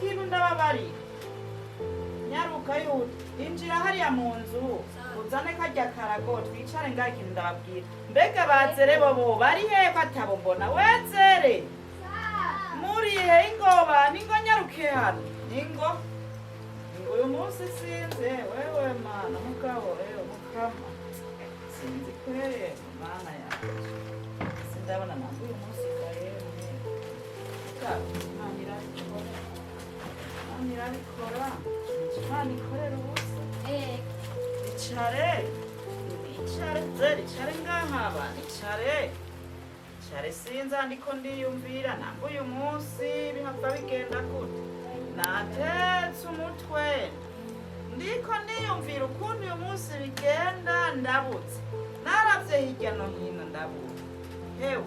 Ikintu ndababarira, nyaruka yuta, injira hariya mu nzu, uzane karya karago, twicare ngaho. Ikintu ndababwira, mbega bazere bobo bari hehe ko atabo mbona? Wezere, murihe? Ingoba ningo, nyaruke hano, ningo ningo. Uyu munsi sinze wewe mana mugabo, ewe mukama, sinzi kwere mana yanje, sindabona ntabwo uyu munsi gahemwe. Mugabo Imana irabikora, Imana irabikora, Imana ikorera ubusa. Icare, icare zeri, icare ngahaba, icare, icare. Sinza ndiko ndiyumvira ntabwo uyu munsi bihava bigenda gute. Natetse umutwe, ndiko ndiyumvira ukuntu uyu munsi bigenda, ndabutse, naravye hirya no hino, ndabura. Hewe,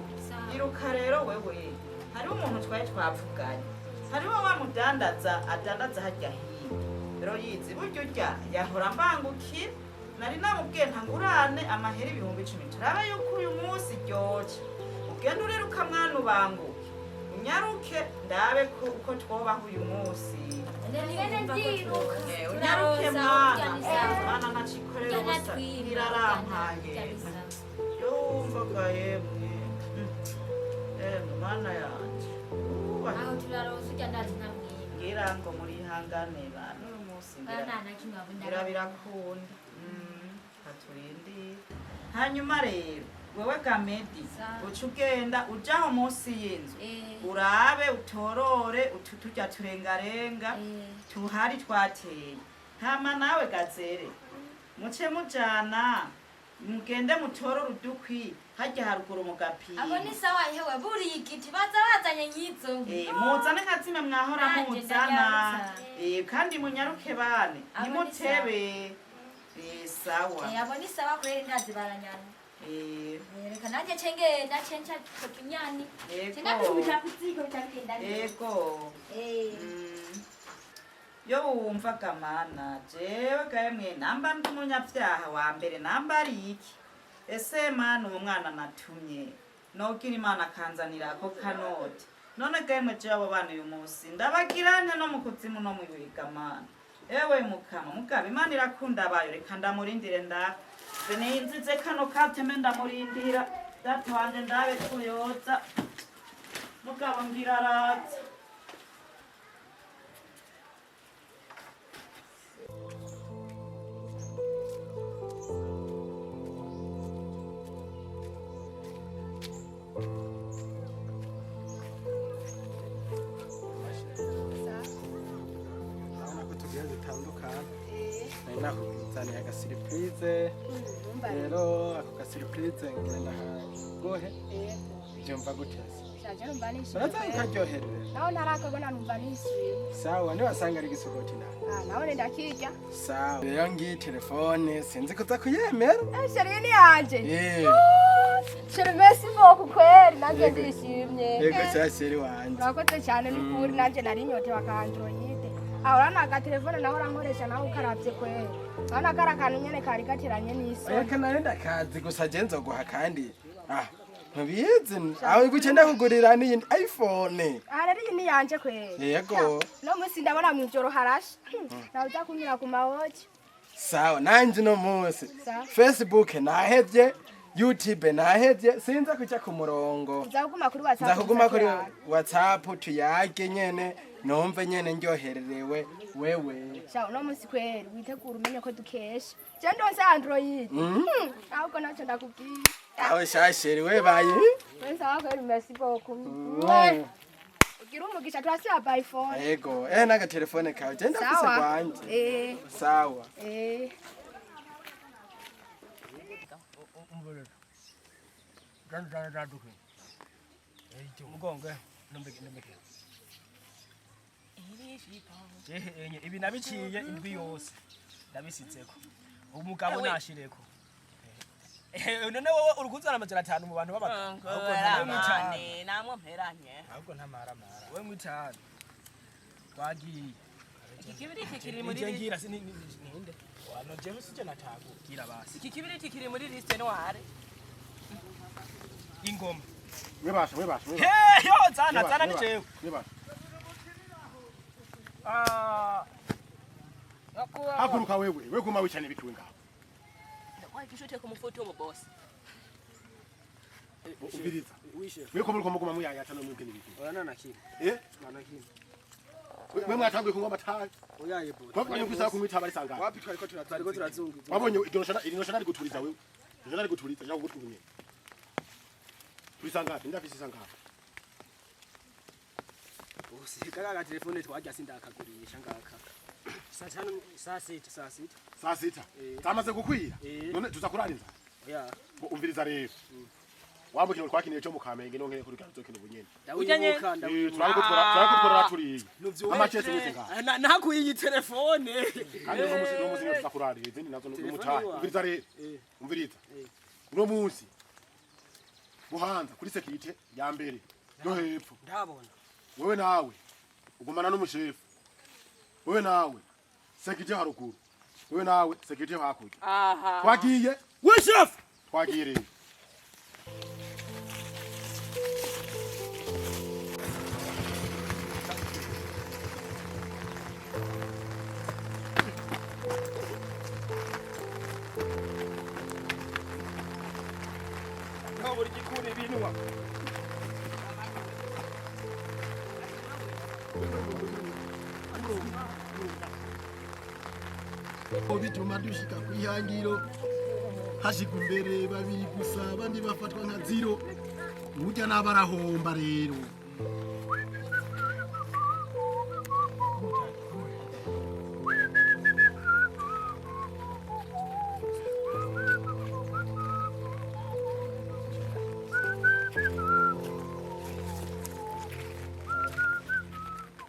iruka rero wewe, hariho umuntu twari twavuganye, hariho wa mudandaza adandaza harya hino rero, yizi burya urya yahora mbangukira. Nari namubwiye ntangurane amahera 10,000, turabe yuko uyu munsi ryoca. Ugenda uriruka mwana, ubanguke, unyaruke, ndabe ko uko twobaho uyu munsi. Unyaruke mwana, mwana ntacikorera ubusa, irarampange yumvaga. Yemwe, emwe mana yanje. Uba. Aho turaroza urya, ndazi ntamwiba. Ngira ngo murihangane bantu, uyu munsi Oya, ngira nta na kimwe abona. Ngira birakunda. Katurindire. Hanyuma rero wewe Gamedi, Sawa. uca ugenda ujaho munsi y'inzu, urabe utorore utu turya turengarenga tuhari twateye. Hama nawe Gazere, muce mujana, mugende mutorore udukwi harya haruguru mu Abo gapira. Ni sawa. Yewe, buriye igiti baza bazanye nk'izo. Muzane nka zimwe mwahora Nanje muzana. ndanyarutsa. Kandi munyaruke bane. Abo ni Ntimutebe. Sawa. Abo ni sawa kweri, ndazi baranyana. Reka nanjye ce ngenda ce nca tunyani ce ndakubita kuziko bica bigenda neza. Ego. Yo wumvaga mana, jewe gamwe namba ndi umunyabyaha wa mbere, namba ari iki? Ese mana, uwo mwana natumye nogira Imana akanzanira ako kanoti, none gamwe jewe abo bana uyu munsi ndabagira nte no mu kuzimu no mu biga? Mana, ewe mukama, mugabo Imana irakunda abayo. Reka ndamurindire, ninzize kano kateme, ndamurindira data wanje, ndabe kuyoza. Mugabo ngira araza. Urabona ko tugiye dutandukana, nari nakuzaniye agasurprise. Rero ako gasurprise ngenda gohe, byumva gute se? Shaje, numva nishimye. Uraza ukaryoherera. Naho ntarakabona, numva nishimye. Sawa, niwasanga ari igisogoti nawe. Ah, nawe ndakirya. Sawa, rero ngiyi telefone, sinzi kuza kuyemera. Eh, chérie, ni yanje. Chérie, merci beaucoup kweri, nanjye ndishimye. Yego cya chérie wanje. Urakoze cyane n'ukuri, nanjye nari nyotewe aka Android. Aho urabona agatelefone naho urankoresha, nawe ukaravye kweri. Urabona kari akantu nyene kari gateranye n'isoni. Reka nawe ndakazi gusa, je nzoguha kandi, ah, ntubizi aho guce ndakugurira n'iyindi iPhone. Aha rero iyi ni yanje kweri. Yego. No munsi ndabona mw'ijoro harashe. Nawe uza kunyura ku mawoki. Sawa, nanje uno munsi Sawa. Facebook nahevye, YouTube nahevye, sinza kuja ku murongo. Uza kuguma kuri WhatsApp. Nza kuguma kuri tuza WhatsApp, tuyage nyene, numve nyene ndyohererewe wewe. Sha, uno munsi kweri witegura, umenye ko dukesha. Je ndonse Android. Ahubwo naco ndakubwiye. Aho sha chérie, we baye. We sawa kweri, merci beaucoup. Ugira umugisha, turasiba by phone. Yego, n'agatelefone kawe je ndafise Sawa. kwanje. Sawa. Umugongo ntumbeke ntumbeke. Enye ibi nabiciye indwi yose ndabisitseko, umugabo nashireko. None wowe uri kuzana 500 mu bantu b'abagabo, ahubwo nta mwitanu. Namwe mperanye. Ahubwo ntamaramara we mwitanu twagiye. Iki kibiriti kiri muri Nije ngira si ninde wano, jewe sije natago gira basi. Iki kibiriti kiri muri liste noire. Ingoma. Webasha, webasha, webasha. He yo, zana zana, ni jewe. Webasha. Ah. Haguruka wewe, we guma wicane bikiwe ngaho. Waikishute ku mufuti wo boss. Ubiriza. Wishe. Mwe ko muriko muguma muyayata no mwebwe n'ibiki. Urana na kimwe. Eh? Urana kimwe. Mwe mwatanguye kunywa amatabi. Oyaye bo. Twavuganye ko isaha kunywa itabi ari sangana. Wapi twariko turazunguza. Twariko turazunguza. Wabonye iryo shana iryo shana riguturiza wewe. Iryo shana riguturiza cyangwa gutumye. Turisanga ndafise isanga. Bose kaka telefone twajya sindakagurisha ngaka. Saa tano, saa sita, saa sita. Saa sita. Zamaze gukwira. None tuza kurara inzara. Oya. Ngo umviriza rero. Wambukira twakiniye cyo mu Kamenge none kuri garuzo kino bunyene. Ndawibuka ndawibuka. Turariko twara turiye. Amachese mwese ngaha. Nakuye iyi telefone. Kandi no musi no musi tuza kurara izindi nazo n'umutahe. Umviriza rero. Umviriza. Uno munsi Buhanza kuri sekirite ya mbere yo hepfo. Ndabona. Wewe nawe ugumana n'umushefu. Wewe nawe sekirite haruguru. Wewe nawe sekirite hakurya. Aha. Twagiye. We chef. Twagiye rero. Buri gikuri binwa. Bituma dushika kwihangiro hashika imbere babiri gusa abandi bafatwa nka zero burya n'abarahomba rero.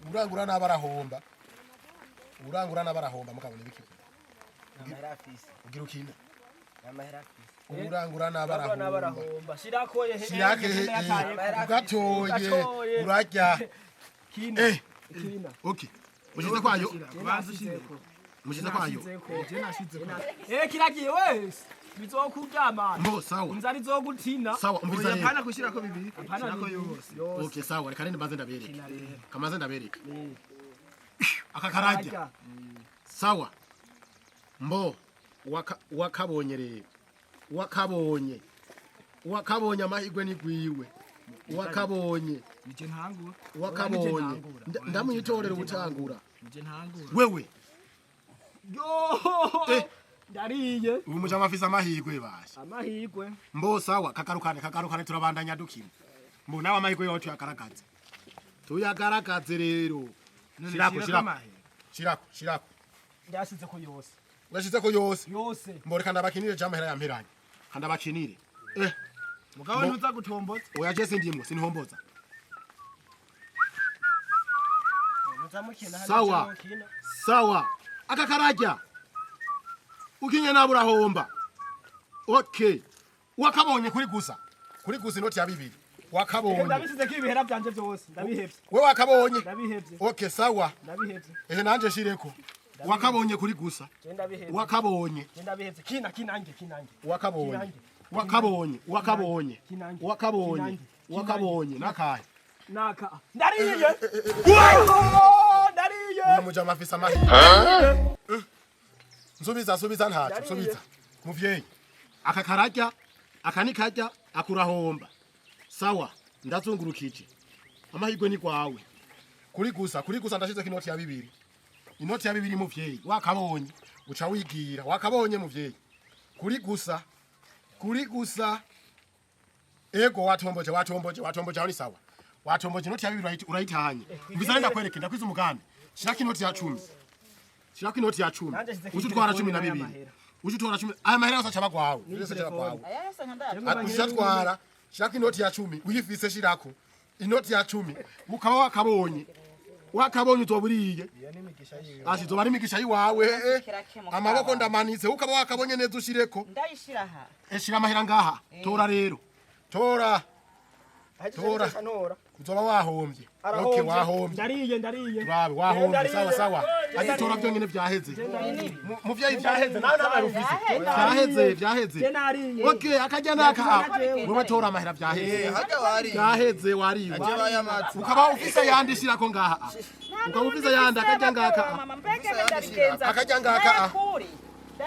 Urangura n'abarahomba, urangura n'abarahomba mukabona ibiki ugira ukina urangura n'abarahomba shirako shirake ugatoye urarya kina kina. Okay, mushize kwayo, mushize kwayo. Kiragiye wese bizokuryama mbo sawa inzara izogutina sawa umviriza rero hapana kushirako bibiri shirako yose. Okay sawa, reka nende mbanze ndabereka kamaze ndabereka aka karajya sawa mbo wakabonye rero wakabonye wakabonye amahirwe ni gwiwe wakabonye wakabonye ndamwitorera ubutangura wewe yo ndariye ubu mujama afise amahirwe basha amahirwe mbo sawa kagarukane kagarukane turabandanya dukina mbo nawe amahirwe yawe tuyagaragaze tuyagaragaze rero shirako shirako shirako shirako ndashize ko yose urashize ko yose yose mbo reka ndabakinire jamahera yamperanye kandabakinire mugabo ntuza gutomboza. Oya je sindimwo sinhomboza. Sawa sawa aka karajya ukinye nabura homba. Okay wakabonye kuri gusa kuri gusa inoti ya bibiri wakabonye. Ndabisize ko ibihera byanje byose ndabihevye. We wakabonye ndabihevye. Okay sawa ndabihevye. Ehe nanje shireko wakabonye kuri gusa wakabonye ndabihevye kina kinange kinange wakabonye wakabonye wakabonye wakabonye wakabonye nakaye naka ndariye ndariye umujama afisa amahirwe. Nsubiza subiza ntaco subiza muvyeyi aka karajya aka nikajya akurahomba sawa ndazungurukije amahirwe ni kwawe kuri gusa kuri gusa ndashize inoti ya bibiri inoti ya bibiri muvyeyi wakabonye uca wigira wakabonye muvyeyi kuri gusa kuri gusa ego watomboje watomboje watomboje aho ni sawa watomboje inoti ya bibiri urayitahanye mbizana ndakwereke ndakwiza umugambi shirako inoti ya 10 shirako inoti ya 10 ucutwara 12 ucutwara 10 aya mahera yose acaba kwawe yose acaba kwawe ucatwara shirako inoti ya 10 uyifise shirako inoti ya 10 ukaba wakabonye wakabonye uzoburiye asi zoba ari imigisha yiwawe amaboko ndamanitse ukaba wakabonye neza ushireko ndayishira aha eshira amahera ngaha tora rero tora tora uzoba wahombye. Okay wahombye ndariye ndariye turabe wahombye sawa sawa agitora byonyine vyaheze muvyeyi vyaheze nawe nawe ufise vyaheze vyaheze. Okay akajya naka wewe tora amahera vyaheze vyaheze wariwe ukaba ufise yandishirako ngaha Ukaba ufise ayandi akajya ngaka. Mama, mbega ndabigenza. Akajya ngaka, ah. Ndayakuri.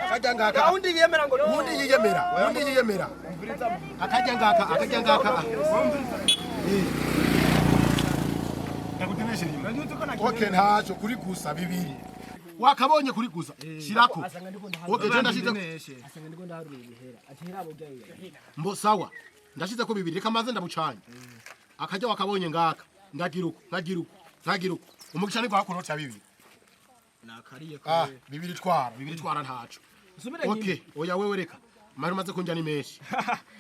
Akajya ngaka. Undi yemera ngo Undi yiyemera, undi yiyemera. Akajya ngaka, akajya ngaka. Eh. Ndakuteneshe rimwe. Okay, ntacyo kuri gusa bibiri. Wakabonye kuri gusa. Shirako. Okay, je ndashize asanga ndiko ndaharura ibihera ati hirabo ryayo. Mbo sawa. Ndashize ko bibiri reka maze ndabucanye. Akajya wakabonye ngaka. Ndagira uko, nkagira uko, nkagira uko. Umugisha ni gwakurota bibiri. Nakariye. Ah, bibiri twara, bibiri twara ntaco. Usubire. Okay, oya wewe reka. Mari umaze kunjya ni menshi.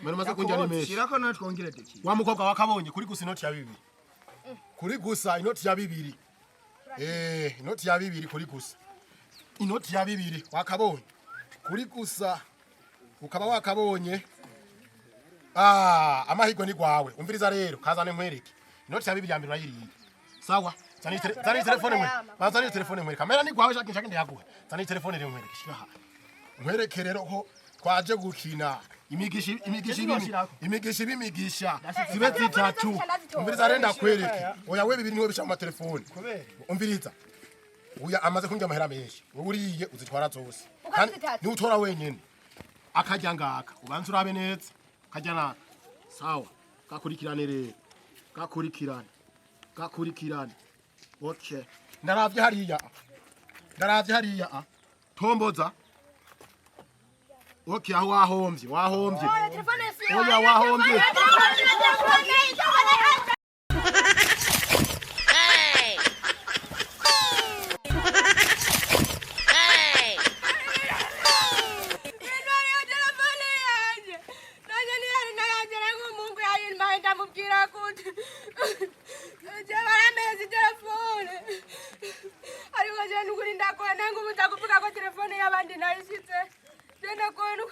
Mari umaze kunjya ni menshi. Shirako nawe twongere duki. Wa mukobwa wakabonye kuri gusa inoti ya bibiri. Kuri gusa inoti ya bibiri. Eh, inoti ya bibiri kuri gusa. Inoti ya bibiri wakabonye. Kuri gusa ukaba wakabonye. Ah, amahirwe ni gwawe. Umviriza rero, kazane nkwereke. Inoti ya bibiri ya mbere urayiriye. Sawa. Zani telefone mwe. Bazani telefone mwe. Kamera ni gwawe shaka shaka ndayaguhe. Zani telefone rero nkwereke. Shira aha. Nkwereke rero ko twaje gukina. Imigisha imigisha ibimi. Imigisha ibimigisha. Zibe zitatu. Umviriza rero ndakwereke. Oya we bibiri niwe bisha mu matelefone. Umviriza. Uya amaze kunjya amahera menshi. Wowe uriye uzitwara zose. Uko zitatu? Ni utora wenyene. Akajya ngaka. Ubanza urabe neza. Kajya naka. Sawa. Gakurikirane rero. Gakurikirane. Gakurikirane. Okay. Ndaravye hariya. Ndaravye hariya. Ah. Tomboza. Okay, aho wahomvye, wahomvye. Telefone si Oya wahomvye. Intwari telefone yanjye nanjye ntiyari nayanjye ariko umuhungu yayimpaye ndamubwira kuti je baramezi telefone ariko je nukuri ndakora nange ubu ndakuvuga ko telefone y'abandi nayishitse je ndakora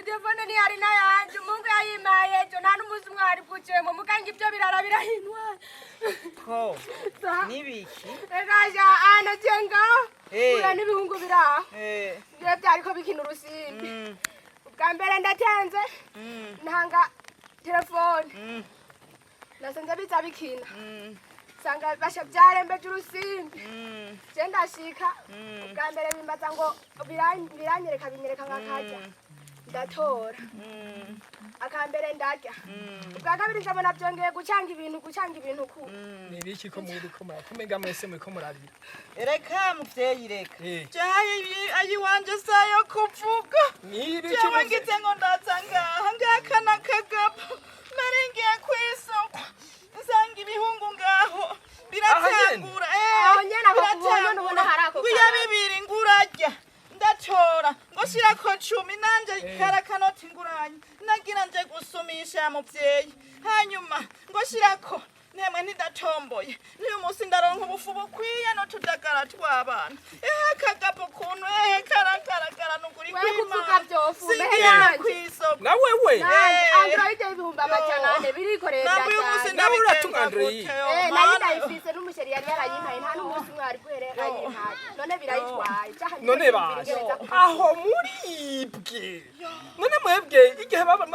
telefone ntiyari nayanjye umuhungu yayimpaye ejo nta n'umunsi umwe wari bwucemo mukanga ibyo birara birahintwara. Ko nibiki? Ekaja anajenga Eh. ura n'ibihungu biraho Eh. ngiye byariko bikina urusimbi ubwa mbere ndatenze ntanga telefone nasanze biza bikina nsanga basha byarembeje urusimbi je ndashika ubwa mbere bimbaza ngo biranyereka binyereka nk'akarya ndatora akambere ndarya ubwa kabiri ndabona byongeye gucanga ibintu ku Nibiki ko muri ko murakumenga mwese muri ko murabira? Reka muvyeyi reka. Eh. Jaye ayiwanje sayo kuvuga. Nibiki? Jewe ngize ngo ndaza ngaha ngaka n'akagapo naringiye kw'isoko nsanga ibihungu ngaho biratangura Aho nyene aho kubonye nubona hari ako ngwiya bibiri ngurarya ndatora ngo shirako 10 nanje kara kanoti nguranye nagira nje gusumisha muvyeyi hanyuma ngo shirako nemwe ntidatomboye n'uyu munsi ndaronka ubufu bukwiye n'utudagara tw'abana ehe akagapo kuntu ehe karagaragara n'ukuri We kuvuga vyofu, mehe singiye nanje. kw'isoko Na wewe. Nanje Eh. Android y'400,000 birikoreye Ntabwo uyu munsi byajyanye. Nawe uratunga ndabigenza Android. gute, yo, Eh, nari mana? ndayifise n'umusheri yari yarayimpaye nta n'umunsi umwe wari guhere ayimpaye none birayitwaye Caha None ngiye basha kwiyumvira ingene aho muribwe none mwebwe igihe baba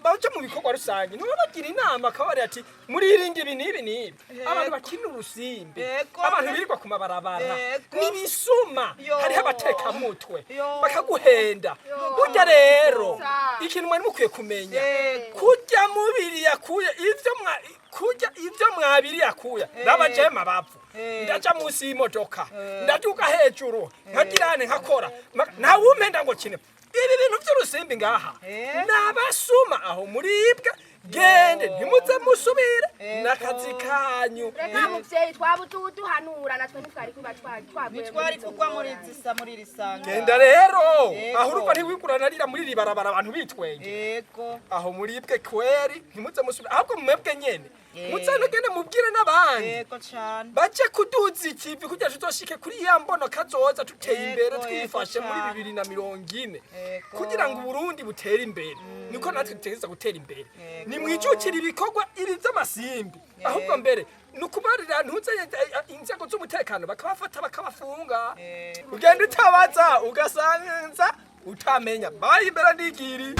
baja mu bikorwa rusange ntibabagira inama akabari ati muririnda ibi n'ibi n'ibi abantu bakina urusimbi Yego. abantu birirwa ku mabarabara Yego. n'ibisuma Yo. hariho abatekamutwe Yo. bakaguhenda burya rero Sa. ikintu mwari mukwiye kumenya Yego. kurya mubiri yakuye ivyo mwa kurya ivyo mwabiri yakuya ndabaje mabavu Eh. ndaja munsi y'imodoka ndaduka hejuru nkagirane nkakora ntawumpenda ngo kine ibi bintu by'urusimbi ngaha Eh. nabasuma aho muribwa gende ntimuze musubire n'akazi kanyu. Reka muvyeyi twaba utuduhanura natwe ntitwari kuba twaguye Ntitwari kugwa muri zisa muri iri sanga. Genda rero. Yego. Aho urumva ntiwigurana rira muri iri barabara abantu bitwenge Yego. aho muribwe kweri ntimuze musubire ahubwo mwebwe nyene Eh. muze nugende mubwire n'abandi Yego cane. baje kuduza ikivi kugira tuzoshike kuri ya mbono kazoza tuteye Yego, imbere yego twifashe muri cane. 2040 Yego. kugira ngo Uburundi butere imbere niko natwe dutegereza gutera imbere. Yego. Nimwijukire ibikorwa ibi vy'amasimbi ahubwo mbere ni ukubarira ntuze inzego z'umutekano bakabafata bakabafunga ugenda utabaza ugasanza utamenya bayi imbere ndigiri.